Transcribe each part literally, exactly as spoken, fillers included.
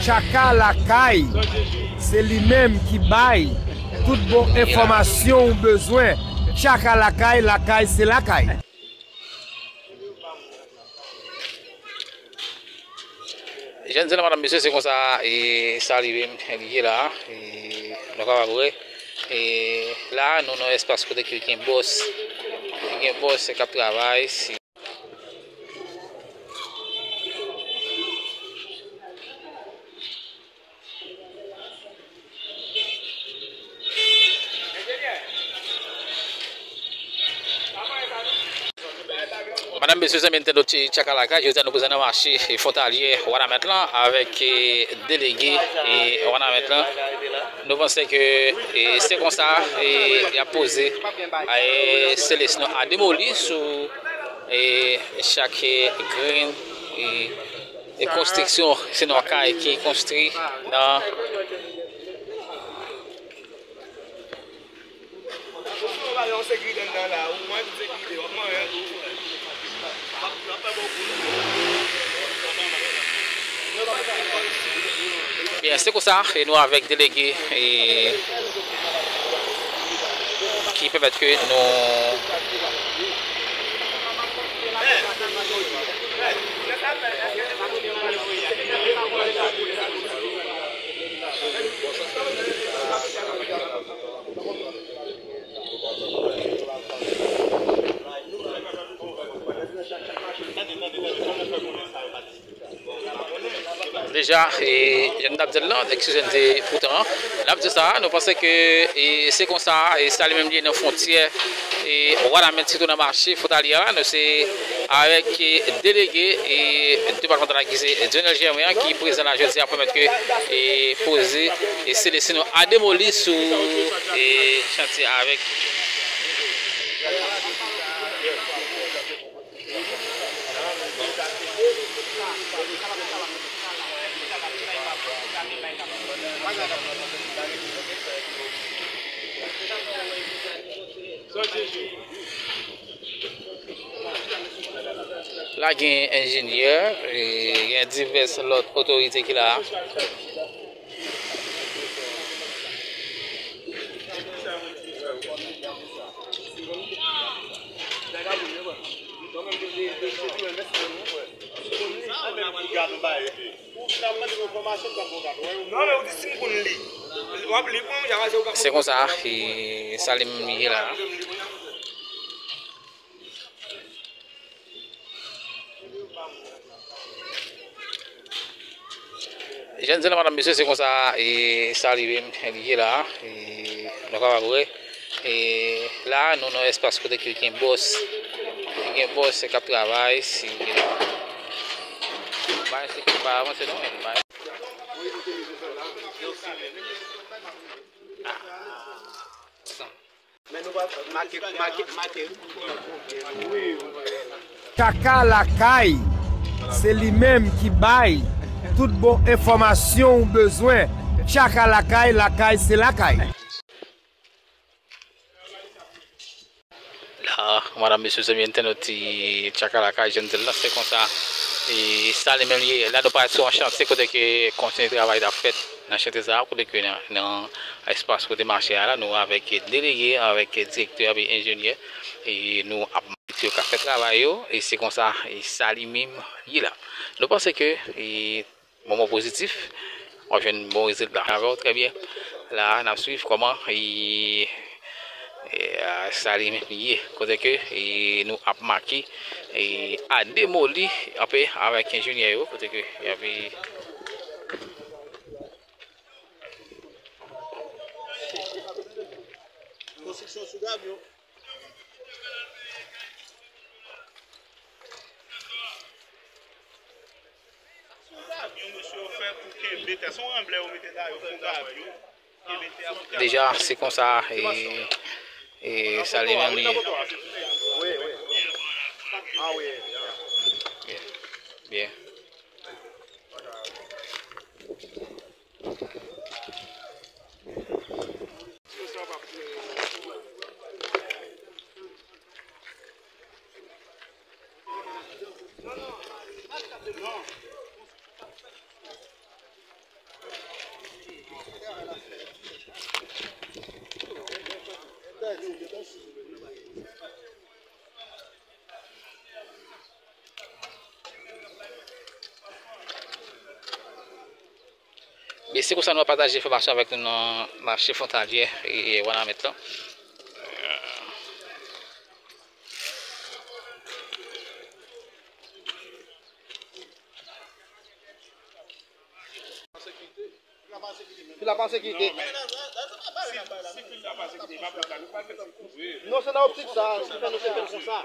Tchaka Lakay, se li menm ki bay tout bon enfòmasyon ou bezwen. Tchaka Lakay, lakay se lakay. Jèn, jèn madanm, mesye, se konsa, e, sa li menm li ye la, e, nou kapab wè, e, la, nou nan espas kote ke gen bòs, gen bòs k ap travay, si. Madanm, mesye, zanmi entènot Tchaka Lakay, jodi a nou prezan nan mache fwontalyè Wanament lan avèk, e, delege, e, Wanament lan. Nou panse ke, e, se konsa, e, y ap poze, e, sele sinon a demoli sou, e, chak, e, grenn, e, e konstriksyon, sinon kay ki konstwi nan. Byen, se konsa, e nou avèk delege, e ki pèmèt ke nou. Deja, e, jan n t ap di l lan, eskize n te pou tan an. N ap di sa, nou panse ke, e, se konsa, e, sa li menm li ye nan fwontyè, e, Wanament, sitou nan mache fwontalyè a, nou se avèk, e, delege, e, depatmantal la ki se Dionel Germain an ki prezan la jodi a pou pèmèt ke, e, poze, e, sele sinon a demoli sou, e, chantye avèk. La gen enjenyè, e, gen divès lòt otorite ki la. Se konsa, e, sa li menm ye la. Jèn, jèn madanm, mesye, se konsa, e, sa li menm li ye la, e, nou kapab wè, e, la, nou nan espas kote ke gen bòs, gen bòs k ap travay, si, bay, se pa avanse non, men bay. Tchaka Lakay, se li menm ki bay tout bon enfòmasyon ou bezwen. Tchaka Lakay, lakay se lakay. La, madanm, mesye, zanmi entènot, ti Tchaka Lakay, jan n di l lan, se konsa. E sa li menm li ye. La, nou parèt sou yon chantye kote ke kontinye travay t ap fèt nan chantye sa a, kote ke nan, nan espas kote mache a la, nou avèk delege, avèk direktè epi enjenyè, e nou ap montre yo k ap fè travay yo, e se konsa, e sa li menm ye la. Nou panse ke, e, moman pozitif, w ap jwenn bon rezilta. Avè w, trè byen. La, n ap swiv kòman, e, e, a, sa li menm ye. Kote ke, e, nou ap make, e, a demoli, anpe avèk enjenyè yo, kote ke y ap, e, konstriksyon sou gabyon. Deja, se konsa, e, e, sa li menm li ye. Byen. Ebyen, se konsa nou ap pataje enfòmasyon avèk nou nan mache fwontalyè e, e Wanament lan. Fil la pa an sekirite. Non, se nan optik sa, se fè nou se fè l konsa.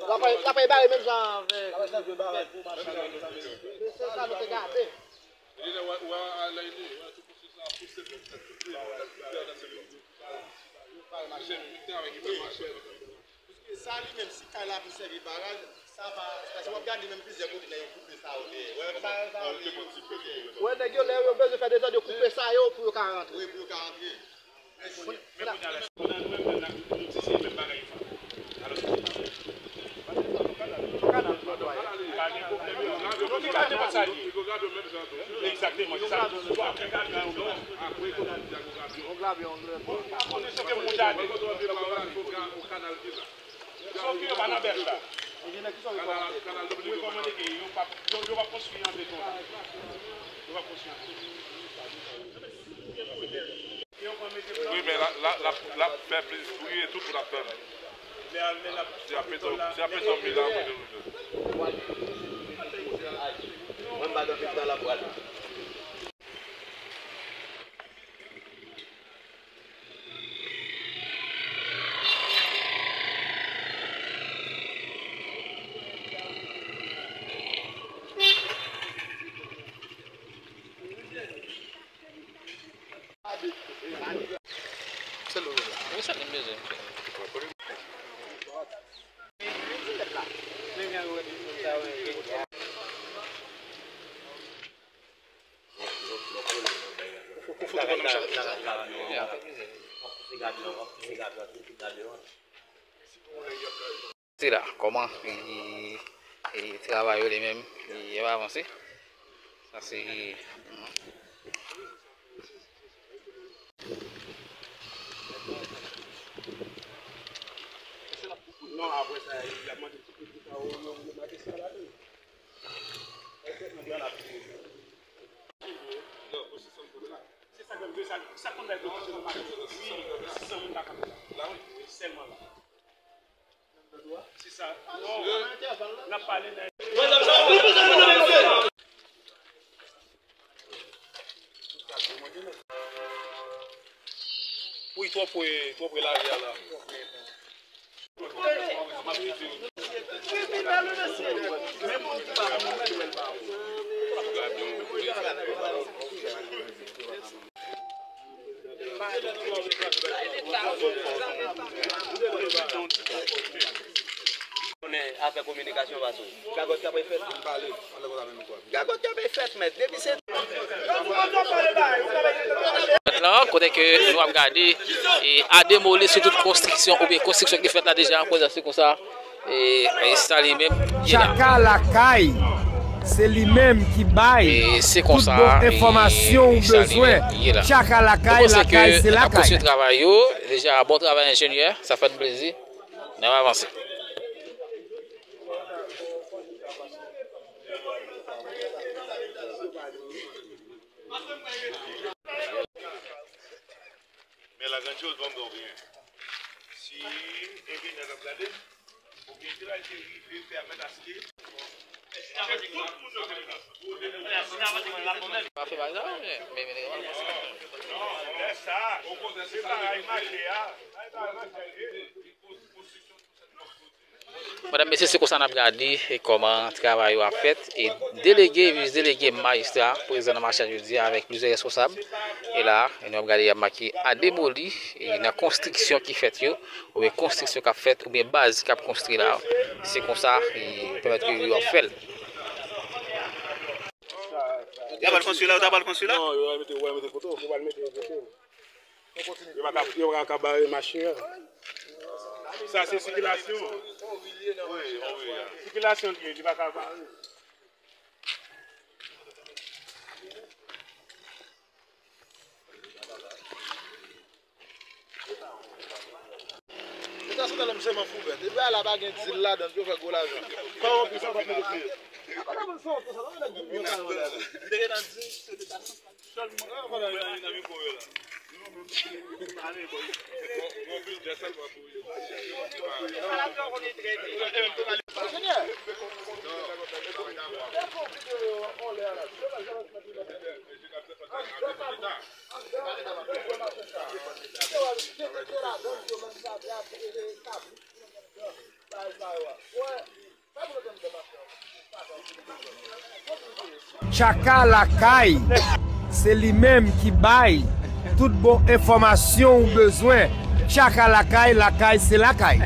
La pa, la pa bare menm jan avèk. Se sa nou te gade. Sa li menm, si kay la pou sèvi baraj, sa pa, paske w ap gade menm plizyè kote nèg yo koupe sa yo dèyè. Wè, sa, sa, wè, nèg yo, lè yo bezwen fè dezòd, yo koupe sa yo pou yo ka rantre. Wi, pou yo ka rantre. Men kounye a, men kounye a, lè nou menm, nou, nou di se menm bagay yo fè. Alò, se pa vre. Pa gen pwoblèm, yo di ka nenpòt sa li ye. Egzakteman, se sa. Bon, apre gade yon lòt. Bon, pa konnen se ke moun jaden. Sof ke yo pa nan bèch la. Enjenè, kisa w rekòmande? M rekòmande ke yo p ap, yo, yo p ap konstwi an beton la. Yo p ap konstwi an beton. Wi, men l ap, l ap, l ap, l ap fè plis bri e tout, l ap fè. Se a beton, se a beton mi la, mwen, mwen. Mwen, m pa nan peyi la, pral. Se la, kòman e, e travay yo li menm, li ap avanse. Sa se, non, apre sa, y ap mande ti piti sa yo, yo, yo mete sa ladan. Se sa k fè m vle sa, sa k konn bay blokaj nan mache. Wi, sisan moun ta kanpe la. Sèlman la. Se sa. Non, n ap pale nan. Wi, twò pre, twò pre lari a la. Konnen afè kominikasyon pase w. Gagòt k ap fèt. Gagòt k ap fèt, mèt. Depi se lan, kote ke nou ap gade, e, a demoli sou tout konstriksyon oubyen konstriksyon ki fèt la deja, koze se konsa, e, e sa li menm, li la. Tchaka Lakay, se li menm ki bay tout bon enfòmasyon ou bezwen. Tchaka Lakay, Lakay se Lakay. N ap kontinye travay yo. Deja, bon travay enjenyè, sa fè n plezi. N ap avanse. Men la grandyòz ban m ba w byen. Si enjenyè t ap gade, oubyen si l te rive pèmèt aske tout moun yo te. Pa fè bagay sa, men, men, men, non, lè sa, se bagay mache a. Medam, mesye, se konsa n ap gade e kòman travay yo ap fèt. E delege, vis delege, majistra prezan nan mache a jodi a avèk plizyè responsab. E la, e nou ap gade y ap make a demoli, e nan konstriksyon ki fèt yo, oubyen konstriksyon k ap fèt, oubyen baz k ap konstwi la. Se konsa, e pèmèt ke yo ap fè l. Yo pral konstwi la, yo ta pral konstwi la? Non, yo pral mete, yo pral mete poto, yo pral mete poto. Yo pa ka, yo pa ka bare mache a. Sa se sikilasyon. Sikilasyon li ye, li pa ka ba. Leta sante nan sèlman fouvèt. Epi la pa gen dil ladan, yo fè gwo lajan. Kòwonpi sa w p ap mete pye. Apa nan moun sa w tou sa, nan moun nèg di byen sa yo la. M te gen nan dil, se leta sante sèlman. Nan mikwo yo la. Tchaka Lakay, se li menm ki bay tout bon enfòmasyon ou bezwen. Tchaka Lakay, lakay se lakay.